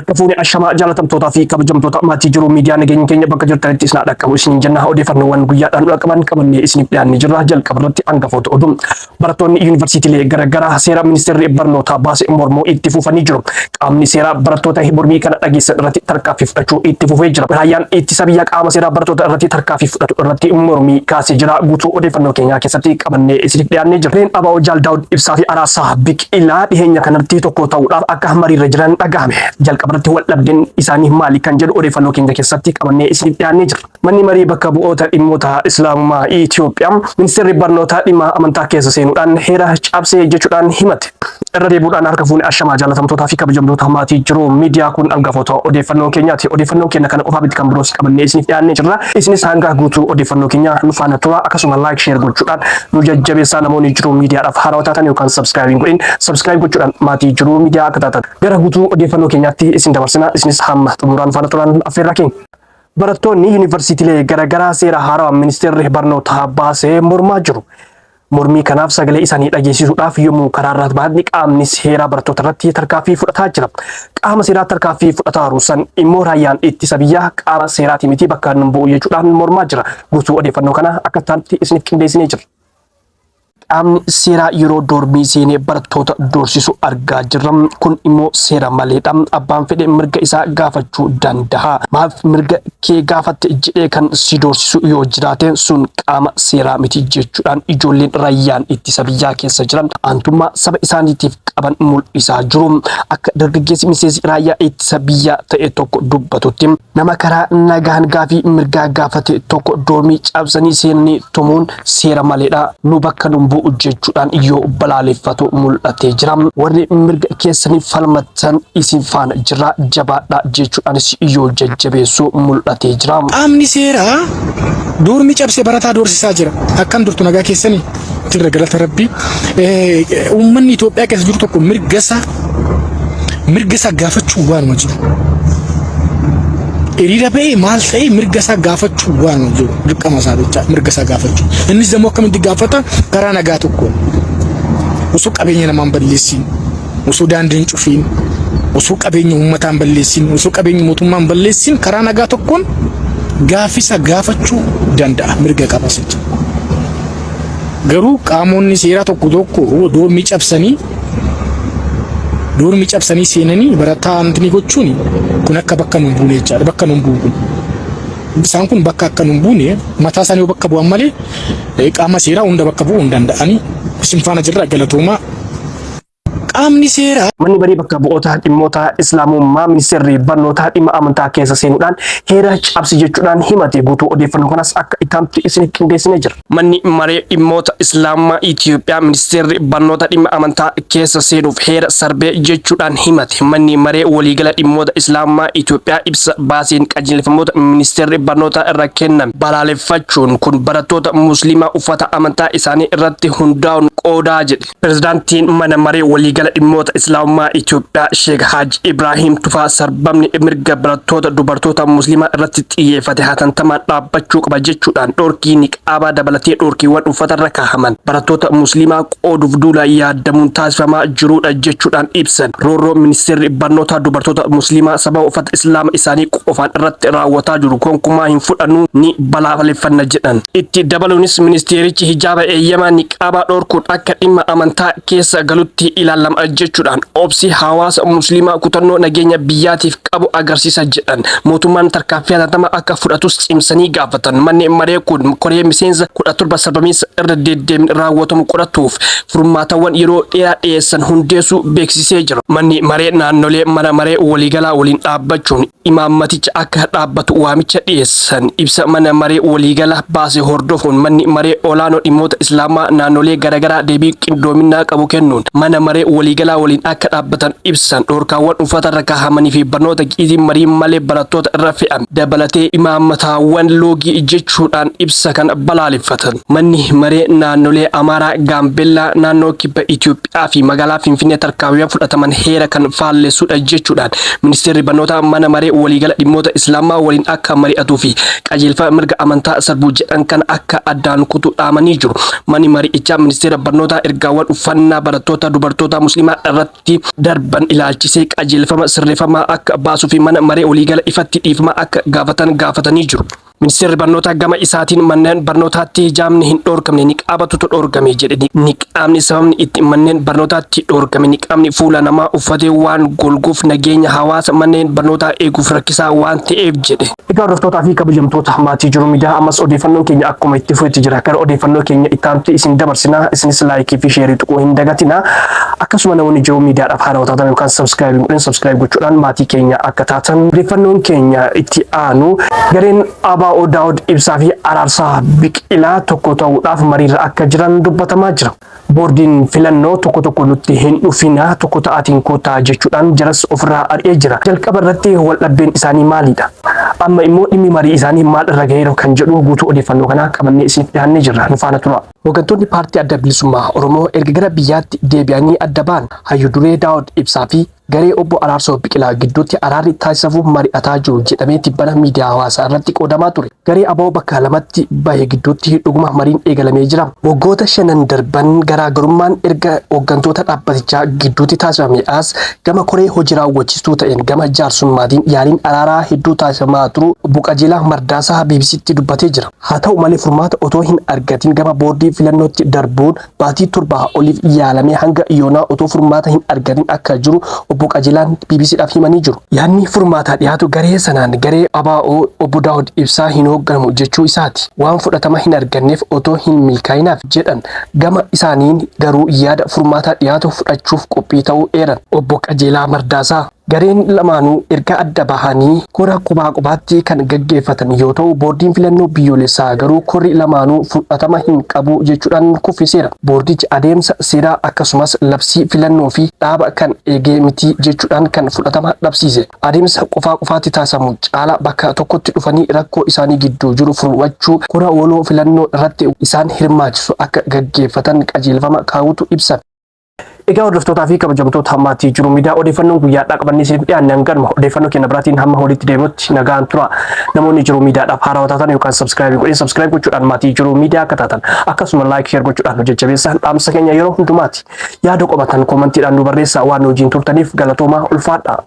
Harka fuune ashamaa jaalatamtootaa fi kabajamtoota maatii jiruu miidiyaa nageenya keenya bakka jirtanitti isin haa dhaqqabu isiniin jenna. Odeeffannoowwan guyyaadhaan nu dhaqqaban qabannee isiniif dhiyaannee jirra. Jalqaba irratti hangafoota oduu. Barattoonni yuunivarsiitiilee garaagaraa seera ministeerri barnootaa baase mormuu itti fufanii jiru. Qaamni seeraa barattoota mormii kana dhageessan irratti tarkaanfii fudhachuu itti fufee jira. Raayyaan ittisa biyyaa qaama seeraa barattoota irratti tarkaanfii fudhatu irratti mormii kaasee jira. Guutuu odeeffannoo keenyaa keessatti qabannee isiniif dhiyaannee jira. Gareen ABO Jaal Daawud Ibsaa fi Araarsaa Biqilaa dhiheenya kanatti tokko ta'uudhaaf akka mariirra jiran dhagahame. Jalqaba irratti wal dhabdeen isaanii maali kan jedhu odeeffannoo keenya keessatti qabannee isiniif dhiyaannee jirra. Manni marii bakka bu'oota dhimmoota Islaamummaa Itoophiyaa ministeerri barnootaa dhimma amantaa keessa seenuudhaan heera cabsee jechuudhaan himate. Irra deebi'uudhaan harka fuune ashamaa jaalatamtootaa fi kabajamtoota maatii jiru miidiyaa kun hangafoota odeeffannoo keenyaati. Odeeffannoo keenya kana qofaa miti kan biroos qabannee isiniif dhiyaannee jirra. Isinis hanga guutuu odeeffannoo keenya nu faana tura. Akkasuma like share gochuudhaan nu jajjabeessaa namoonni jiru miidiyaadhaaf haarawaa taatan yookaan subscribe hin godhin subscribe gochuudhaan maatii jiru miidiyaa akka taatan. Gara guutuu odeeffannoo keenyaatti isin dabarsina. Isinis hamma xumuraan nu faana turan affeerraa keenya. Barattoonni yuunivarsiitiilee garaagaraa seera haarawaa ministeerri barnootaa baasee mormaa jiru. Mormii kanaaf sagalee isaanii dhageessisuudhaaf yommuu karaarra bahan qaamni seeraa barattoota irratti tarkaanfii fudhataa jira. Qaama seeraa tarkaanfii fudhataa san immoo raayyaan ittisa biyyaa qaama seeraati miti bakka hin bu'u jechuudhaan mormaa jira. Guutuu odeeffannoo kana akka taanti isiniif qindeessinee jira. Qaamni seeraa yeroo doormii seenee barattoota doorsisu argaa jirra. Kun immoo seera maleedha. Abbaan fedhe mirga isaa gaafachuu danda'a. Maaf mirga kee gaafatte jedhee kan si doorsisu yoo jiraate sun qaama seeraa miti jechuudhaan ijoolleen raayyaan ittisa biyyaa keessa jiran aantummaa saba isaaniitiif qaban mul'isaa jiru. Akka dargaggeessi miseensi raayyaa ittisa biyyaa ta'e tokko dubbatutti nama karaa nagaan gaafii mirgaa gaafate tokko doormii cabsanii seenanii tumuun seera maleedha. Nu bakka nun bu'u jechuudhaan yoo balaaleffatu mul'atee jira. Warri mirga keessanii falmatan isin faana jira jabaadha jechuudhaanis yoo jajjabeessu mul'atee jira. Qaamni seeraa doormii cabsee barataa doorsisaa jira. Akkam turtu nagaa keessanii? Jirra galata rabbii. Uummanni Itoophiyaa keessa jiru tokko mirga isaa mirga isaa gaafachuu waanuma jiru. Hiriira ba'ee maal ta'ee mirga isaa gaafachuu waanuma jiru. Dirqama isaa jecha mirga isaa gaafachuu. Innis immoo akkamitti gaafata? Karaa nagaa tokkoon. Osoo qabeenya namaa hin balleessiin, osoo daandii hin cufiin, osoo qabeenya uummataa hin balleessiin, osoo qabeenya mootummaa hin balleessiin karaa nagaa tokkoon gaaffii isaa gaafachuu danda'a. Mirga qabas jecha. Garuu qaamonni seeraa tokko tokko doormii cabsanii seenanii barataa antini gochuun kun akka bakka nun buune jechaadha. Bakka nun bu'u kun. Isaan kun bakka akka nun buune mataa isaanii yoo bakka bu'an malee qaama seeraa hunda bakka bu'uu hin danda'ani. Isin faana jirra, galatoomaa. Qaamni seeraa Manni marii bakka bu'oota dhimmoota Islaamummaa ministeerri barnootaa dhimma amantaa keessa seenuudhaan heera cabsi jechuudhaan himate. Guutuu odeeffannoo kanas akka ittaanti isiniif qindeessinee jira. Manni maree dhimmoota Islaamummaa Itoophiyaa ministeerri barnoota dhimma amantaa keessa seenuuf heera sarbee jechuudhaan himate. Manni maree waliigala dhimmoota Islaamummaa Itoophiyaa ibsa baaseen qajeelfamoota ministeerri barnootaa irra kenname balaaleffachuun kun barattoota musliimaa uffata amantaa isaanii irratti hundaa'uun qoodaa jedhe. Pirezidaantiin mana maree waliigala dhimmoota Islaamummaa Itoophiyaa Sheek Haji Ibraahiim Tufaa sarbamni mirga barattoota dubartoota musliimaa irratti xiyyeeffate hatantamaan dhaabbachuu qaba jechuudhaan dhorkii niqaabaa dabalatee dhorkiiwwan uffata irra kaahaman barattoota musliimaa qooduuf duula yaadamuun taasifamaa jirudha jechuudhaan ibsan. Roorroo ministeerri barnootaa dubartoota musliimaa sababa uffata islaama isaanii qofaan irratti raawwataa jiru gonkumaa hin fudhannu, ni balaaleffanna jedhan. Itti dabaluunis ministeerichi hijaaba eeyyamaa niqaabaa dhorkuun akka dhimma amantaa keessa galutti ilaalama jechuudhaan obsi hawaasa musliimaa kutannoo nageenya biyyaatiif qabu agarsiisa jedhan. Mootummaan tarkaanfii hatattamaa akka fudhatus cimsanii gaafatan. Manni maree kun koree miseensa 17 sarbamiinsa irra deddeebiin raawwatamu qoratuuf furmaatawwan yeroo dheeraa dhiyeessan hundeessuu beeksisee jira. Manni maree naannolee mana maree waliigalaa waliin dhaabbachuun imaammaticha akka dhaabbatu waamicha dhiyeessan. Ibsa mana maree waliigala baase hordofuun manni maree olaanoo dhimmoota islaamaa naannolee garaagaraa deebii qindoominaa qabu kennuun mana maree waliigalaa waliin akka dhaabbatan ibsan. Dhorkaawwan uffata irra kaa'amanii fi barnoota giizii marii malee barattoota irra fe'ame dabalatee imaammataawwan loogii jechuudhaan ibsa kana balaaleffatan. Manni maree naannolee Amaaraa, Gaambeellaa, naannoo kibba Itoophiyaa fi magaalaa Finfinnee tarkaanfiiwwan fudhataman heera kan faallessuudha jechuudhaan ministeerri barnootaa mana maree waliigala dhimmoota islaamaa waliin akka mari'atuu fi qajeelfama mirga amantaa sarbuu jedhan kan akka addaan kutu dhaamanii jiru. Manni mari'ichaa ministeera barnootaa ergaawwan uffannaa barattoota dubartoota Muslimaa irratti darban ilaalchisee qajeelfama sirreeffamaa akka baasuu fi mana maree waliigala ifatti dhiifama akka gaafatan gaafatanii jiru. Ministeerri barnootaa gama isaatiin manneen barnootaatti hijaabni hin dhoorkamne, niqaabatutu dhoorgame jedhe. Niqaabni sababni itti manneen barnootaatti dhoorgame niqaabni fuula namaa uffatee waan golguuf nageenya hawaasa manneen barnootaa eeguuf rakkisaa waan ta'eef jedhe. Egaa hordoftootaa fi kabajamtoota maatii Jiruu Miidiyaa, ammas odeeffannoon keenya akkuma itti fufetti jira. Gara odeeffannoo keenya itti aanutti isin dabarsina. Isinis like fi share tuquu hin dagatina. Akkasuma namoonni Jiruu Miidiyaadhaaf haarawaa taatan yookaan subscribe hin godhin, subscribe gochuudhaan maatii keenya akka taatan. Odeeffannoon keenya itti aanu, gareen ABO Daawud Ibsaa fi Araarsaa Biqilaa tokko ta'uudhaaf mariirra akka jiran dubbatamaa jira. Boordiin filannoo tokko tokko nutti hin dhufina, tokko ta'aatiin kottaa jechuudhaan jaras ofirraa ari'ee jira. Jalqaba irratti wal dhabdeen isaanii maalidha? Amma immoo dhimmi marii isaanii maal irra gaheera kan jedhu guutuu odeeffannoo kanaa qabannee isiniif dhiyaannee jirra. Nu faana tura. Hooggantoonni paartii Adda Bilisummaa Oromoo erga gara biyyaatti deebi'anii adda ba'an Hayyu Duree Daawud Ibsaa fi garee obbo Araarsoo Biqilaa gidduutti araarri taasisamuuf mari'ataa jiru jedhamee tibbana miidiyaa hawaasaa irratti qoodamaa ture. Garee ABO bakka lamatti bahe gidduutti dhuguma mariin eegalamee jira? Waggoota shanan darban garaagarummaan erga hooggantoota dhaabbatichaa gidduutti taasifamee as gama koree hojii raawwachiistuu ta'een gama jaarsummaatiin yaaliin araaraa hedduu taasifamaa turuu obbo Qajeelaa Mardaasaa BBCtti dubbatee jira. Haa ta'u malee, furmaata otoo hin argatin gama boordii filannootti darbuun baatii 7 oliif yaalamee hanga yoonaa otoo furmaata hin argatin akka jiru obbo Qajeelaan BBCdhaaf himanii jiru. Yaadni furmaataa dhiyaatu garee sanaan garee ABO obbo Daawud Ibsaa hin hoogganamu jechuu isaati. Waan fudhatama hin arganneef otoo hin milkaa'inaaf jedhan. Gama isaaniin garuu yaada furmaataa dhiyaatu fudhachuuf qophii ta'uu eeran. Obbo Qajeelaa Mardaasaa. Gareen lamaanuu erga adda bahanii kora kophaa kophaatti kan gaggeeffatan yoo ta'u, boordiin filannoo biyyoolessaa garuu korri lamaanuu fudhatama hin qabu jechuudhaan kuffiseera. Boordichi adeemsa seeraa akkasumas labsii filannoo fi dhaaba kan eegee miti jechuudhaan kan fudhatama dhabsiise. Adeemsa qofaa qofaatti taasifamu caala bakka tokkotti dhufanii rakkoo isaanii gidduu jiru furachuu kora waloo filannoo irratti isaan hirmaachisu akka gaggeeffatan qajeelfama kaa'utu ibsame. Egaa hordoftootaa fi kabajamtoota maatii Jiruu Miidiyaa, odeeffannoon guyyaadhaa qabannee isiniif dhiyaanne hanganuma. Odeeffannoo keenya biraatiin hamma walitti deebinutti nagaan tura. Namoonni Jiruu Miidiyaadhaaf haarawaa taatan yookaan subscribe godhin, subscribe gochuudhaan maatii Jiruu Miidiyaa akka taatan, akkasuma like, share gochuudhaan nu jajjabeessaa dhaamsa keenya yeroo hundumaati. Yaada qabatan commentiidhaan nu barreessaa. Waan nu wajjin turtaniif galatoomaa, ulfaadhaa.